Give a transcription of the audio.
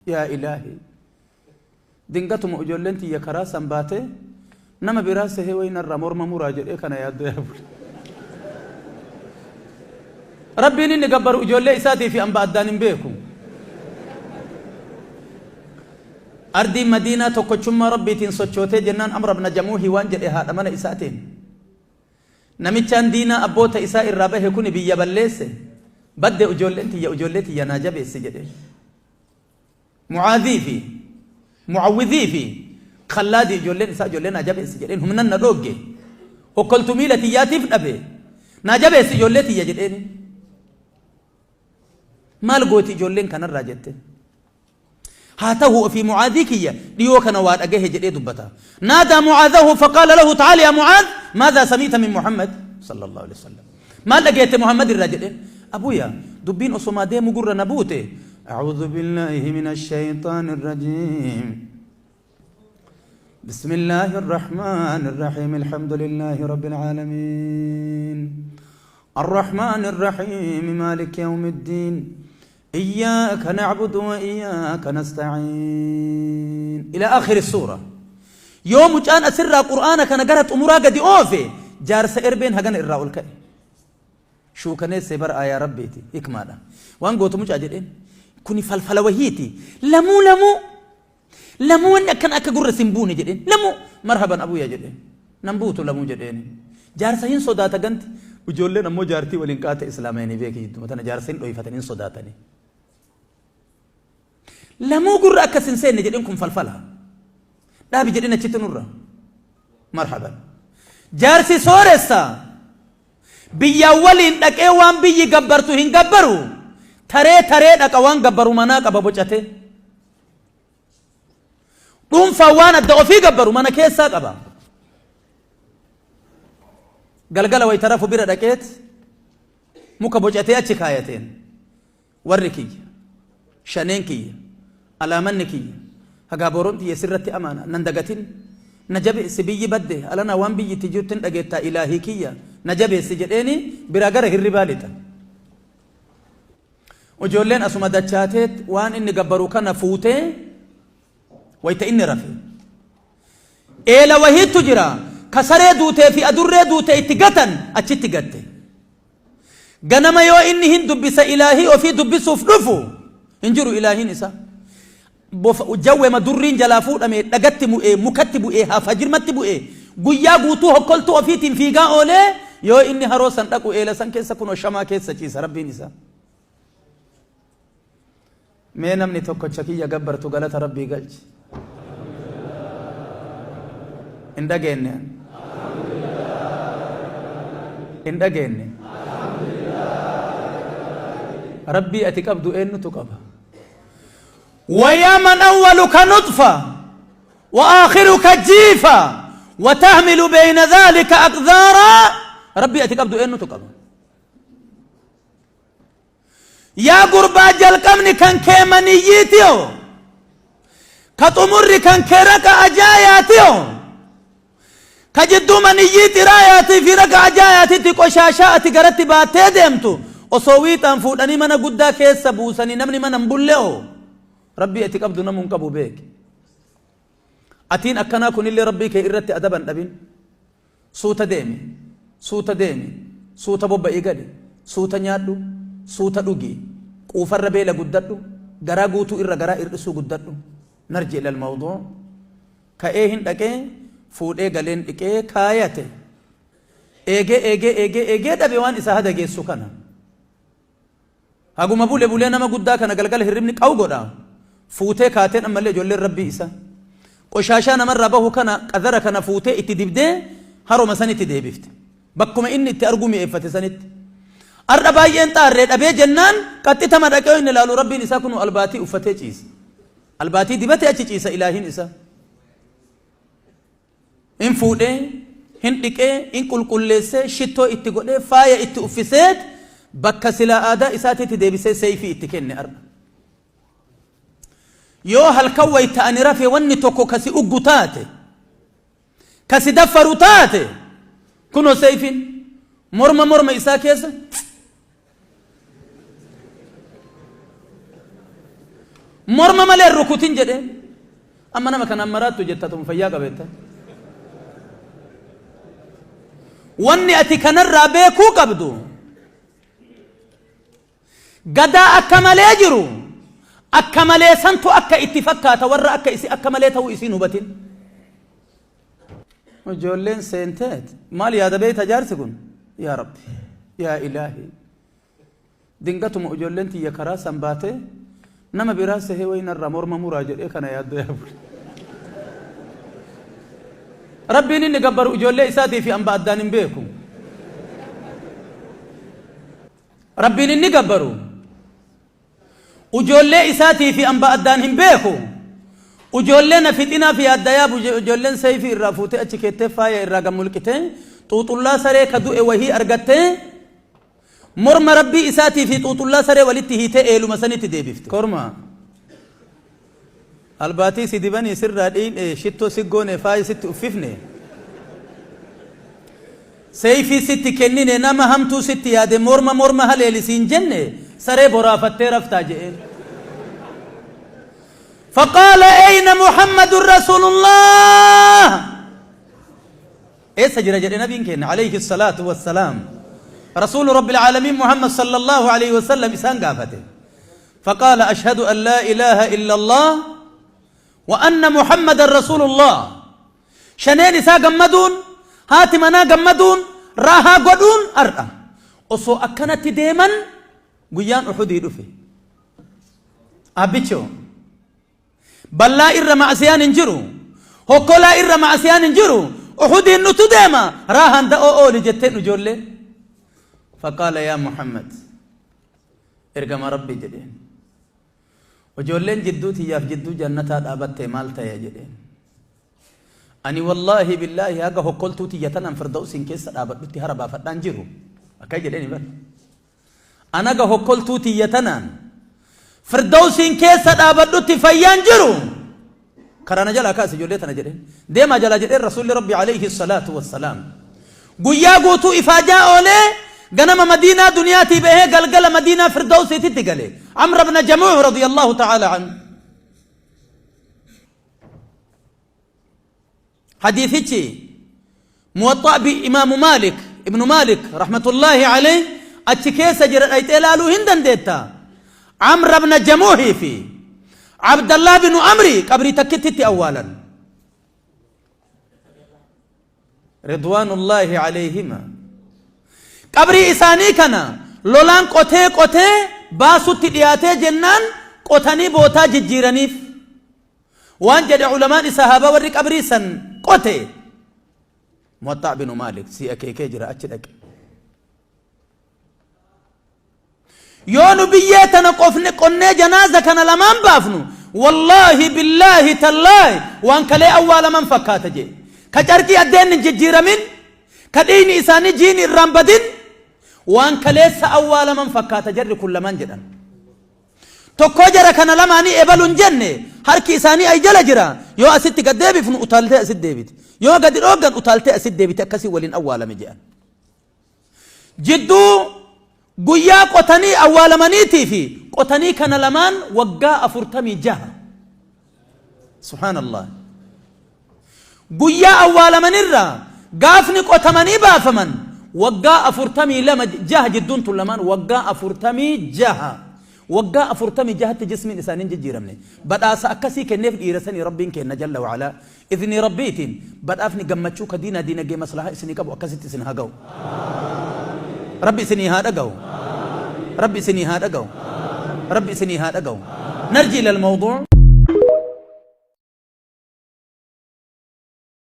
Yaa Ilaahii! Dingatuma ijoolleen tiyya karaa san baatee nama biraa sehee way narraa morma muraa jedhee kana yaaddayaa bule. Rabbiin inni gabbaru ijoollee isaatii fi amba addaan hin beeku. Ardiin Madiinaa tokkochummaa Rabbiitiin sochootee jennaan Amr ibn Jamuuhi waan jedhe haadha mana isaatiin. Namichaan diinaa abboota isaa irraa bahe kuni biyya balleesse, badde ijoolleen tiyya ijoollee tiyya naa jabeessi jedheen. Mu'aadhii fi Mu'awwidhii fi Khallaadii ijoolleen isaa ijoollee naa jabeessi jedheen humnan na dhoogge. Hokkoltu miila tiyyaatiif dhabe. Naa jabeessi ijoollee tiyya jedheeni. Maal gooti ijoolleen kanarraa jette. Haa tahu ofii Mu'aadhii kiyya dhiyoo kana waa dhagahe jedhee dubbata. Naadaa Mu'aadhahu faqaala lahu ta'aal yaa Mu'aadh maadhaa sami'ta min Muhammad sallallahu alaihi wasallam. Maal dhageette Muhammad irraa jedheen. Abuya dubbiin osomaa deemu gurra na buute. A'uudhu billaahi mina shayxaani rajiim. بسم الله الرحمن الرحيم الحمد لله رب العالمين الرحمن الرحيم مالك يوم الدين إياك نعبد وإياك نستعين إلى آخر السورة yoo mucaan asirraa qur'aana kana gara xumuraa gadi oofe jaarsa erbeen hagana irraa ol ka'e shuukaneessee bara aayaa rabbiiti hikmaadha waan gootu mucaa jedheen kuni falfala wahiiti lamuu lamuu lamuu wanni akkana akka gurra sin buune jedheen lamuu marhaban abuya jedheen nan buutu lamuu jedheen jaarsa hin sodaata ganti ijoolleen ammoo jaartii waliin qaata islaamanii beeki jidduma tana jaarsa hin dhoyfatan hin sodaatanii Lamuu gurra akka sin seenne jedhin kun falfala. Dhaabi jedhin achitti nurra. Marhaban. Jaarsi sooressa biyyaan waliin dhaqee waan biyyi gabbartu hin gabbaru. Taree taree dhaqa waan gabbaru manaa qaba bocatee. Dhuunfaan waan adda ofii gabbaru mana keessaa qaba. Galgala wayita rafu bira dhaqeet muka bocatee achi kaayateen. Warri kiyya, shaneen kiyya, alaamanni kiyya, hagaa booroon tiyya sirratti amaana, nan dagatin, na jabeessi biyyi badde, alanaa waan biyyi itti jirtu hin dhageettaa ilaahii kiyya, na jabeessi jedheeni biraa gara hirribaa lixa. Ijoolleen asuma dachaateet waan inni gabbaru kana fuutee wayta inni rafe. Eela wahiittu jira ka saree duutee fi adurree duute itti gatan achitti gatte. Ganama yoo inni hin dubbisa ilaahii ofii dubbisuuf dhufu hin jiru ilaahiin isaa. Bofa jawwema durriin jalaa fuudhame dhagatti mu'ee mukatti bu'ee hafa jirmatti bu'ee guyyaa guutuu hokkoltuu ofiitiin fiigaa oolee yoo inni haroo san dhaqu eela san keessa kunoo shamaa keessa ciisa rabbiin isaa. Mee namni tokkocha kiyya gabbartu galata Rabbii galchi. Hin dhageenne an. Hin dhageenne. Rabbii ati qabdu eenyutu qaba? Wayaa man awwaluka nutfa wa aakhiruka jiifa wa tahmilu bayna dhalika aqdaara. Rabbii ati qabdu eenyutu qaba? Yaa gurbaa jalqabni kan kee maniyyiitiyo ka xumurri kan kee raqa ajaayaatiyo ka jidduu maniyyii xiraayaatii fi raqa ajaayaatitti qoshaashaa ati garatti baattee deemtu osoo wiixaan fuudhanii mana guddaa keessa buusanii namni mana hin bulle'o rabbii ati qabdu namu hin qabu beeki. Atiin akkanaa kunillee rabbii kee irratti adaba hin dhabin. Suuta deemi, suuta deemi, suuta bobba'ii gali, suuta nyaadhu, suuta dhugi, quufarra beela guddadhu, garaa guutuu irra garaa ir'isuu guddadhu. Narji ilal mawduu. Ka'ee hin dhaqee, fuudhee galeen dhiqee kaayate. Eegee eegee eegee eegee dhabe waan isaa hada geessu kana. Haguma bule bulee nama guddaa kana galgala hirribni qaw godha. Fuutee kaateen ammallee ijoolleen rabbii isa. Qoshaashaa namarraa bahu kana qadara kana fuutee itti dibdee haroma sanitti deebifte. Bakkuma inni itti arguu mi'eeffate sanitti. Ar'a baay'een xaarree dhabee jennaan qaxxitama dhaqee inni ilaalu rabbiin isaa kunu albaatii uffatee ciisa. Albaatii dibatee achi ciisa ilaahiin isaa. In fuudhee, hin dhiqee, in qulqulleessee, shittoo itti godhee, faaya itti uffiseet bakka silaa aadaa isaatiitti deebisee seeyfii itti kenne ar'a. Yoo halkan wayta ani rafe wanni tokko ka si uggu taate, ka si daffaru taate, kunoo seeyfiin morma morma isaa keessa Morma malee hin rukutin jedheen. Amma nama kanaan maraattu jetta tun fayyaa qabeetta. Wanni ati kanarraa beekuu qabdu gadaa akka malee jiru akka malee santu akka itti fakkaata warra akka isi akka malee ta'uu isiin hubatin. Ijoolleen seenteet maal yaada beekta jaarsi kun yaa rabbi yaa ilaahi dingatuma ijoolleen tiyya karaa san baatee nama biraa sehee wayi narraa morma muraa jedhee kana yaadda yaa bule. Rabbiin inni gabbaru ijoollee isaatii fi amba addaan hin beeku. Rabbiin inni gabbaru Ujoollee isaatii fi amba addaan hin beeku. Ujoollee na fixinaaf yaadda yaabu ujoolleen seeyfii irraa fuutee achi keettee faaya irraa gad mulqitee xuuxullaa saree ka du'e wahii argattee morma rabbii isaatii fi xuuxullaa saree walitti hiitee eeluma sanitti deebifte. Korma albaatii si dibanii sirraa dhiiyne shittoo si goone faaya sitti uffifne. Seeyfii sitti kennine nama hamtuu sitti yaade morma morma haleeli siin jenne saree boraafattee raftaa je'een. Faqaala eyna Muhammadun Rasuulullah Eessa jira jedhe nabiin keenya alayhi salaatu wassalaam. Rasuulu Rabbil Aalamiin Muhammad sallallahu alayhi wasallam isaan gaafate. Faqaala ashhadu an laa ilaaha illallah wa anna Muhammadan Rasuulullah. Shaneen isaa gammaduun, haati manaa gammaduun, raahaa godhuun har'a. Osoo akkanatti deeman guyyaan Uxudii dhufe. Aabbichoo. Ballaa irra ma'asiyaan hin jiru. Hokkolaa irra ma'asiyaan hin jiru. Uxudiin nutu deema. Raahaan da'oo ooli jetteen ijoolleen. Faqaala yaa Muhammad. Ergama Rabbii jedheen. Ijoolleen jidduu tiyyaaf jidduu jannataa dhaabatte maal taya jedheen. Ani wallaahi billaahi haga hokkoltuu tiyya tanaan firdawsiin keessa dhaabadhutti hara baafadhaan jiru. Akka jedheeni bar. An haga hokkoltuu tiyya tanaan firdawsiin keessa dhaabadhutti fayyaan jiru. Karaa na jalaa kaasi ijoollee tana jedheen. Deemaa jalaa jedheen Rasuulli Rabbi alayhi salaatu wassalaam. Guyyaa guutuu ifaajaa oolee ganama Madiinaa duniyaatii bahee galgala Madiinaa Firdawsiititti gale. Amr ibn Jamuuh radiyallahu ta'ala anhu. Hadiithichi Muwaxxaa bi Imaamu Maalik Ibnu Maalik rahmatullaahi alayh achi keessa jira dhayxee laaluu hin dandeetta. Amr ibn Jamuuhii fi Abdallah binu Amri qabrii takkittitti awwaalan. Ridwaanullaahi alayhima. Qabrii isaanii kana lolaan qotee qotee baasutti dhiyaatee jennaan qotanii bootaa jijjiiraniif. Waan jedhe ulamaan sahaabaa warri qabrii san qote Muwaxxaa binu Maalik sii akeekee jira achi dhaqe. Yoo nu biyyee tana qofne qonnee janaaza kana lamaan baafnu wallaahi billaahi tallaahi waan kalee awwaalaman fakkaata jee. Ka carqii addeen hin jijjiiramin ka dhiigni isaanii jiini irraan badin waan kaleessa awwaalaman fakkaata jarri kun lamaan jedhan. Tokkoo jara kana lamaanii ebalu hin jenne harki isaanii ay jala jira yoo asitti gad deebifnu utaaltee asitti deebiti yoo gadi dhooggan utaaltee asitti deebiti akkasii waliin awwaalame jedhan. Jidduu guyyaa qotanii awwaalamaniitii fi qotanii kana lamaan waggaa 46. Subhaanallah. Guyyaa awwaalamanirraa gaafni qotamanii baafaman waggaa 42 jaha jidduun tun lamaan waggaa 46. Waggaa 46tti jismiin isaanii hin jijjiiramne. Badhaasa akkasii kenneef dhiira sanii Rabbiin keenna jalla wa'alaa. Iznii Rabbiitiin badhaafni gammachuu ka diinaa diinagdee maslahaa isinii qabu akkasitti isin haa ga'u. Rabbi isinii haa dhaga'u. Rabbi isinii haa dhaga'u. Rabbi isinii haa dhaga'u. Narji ilal mawduu.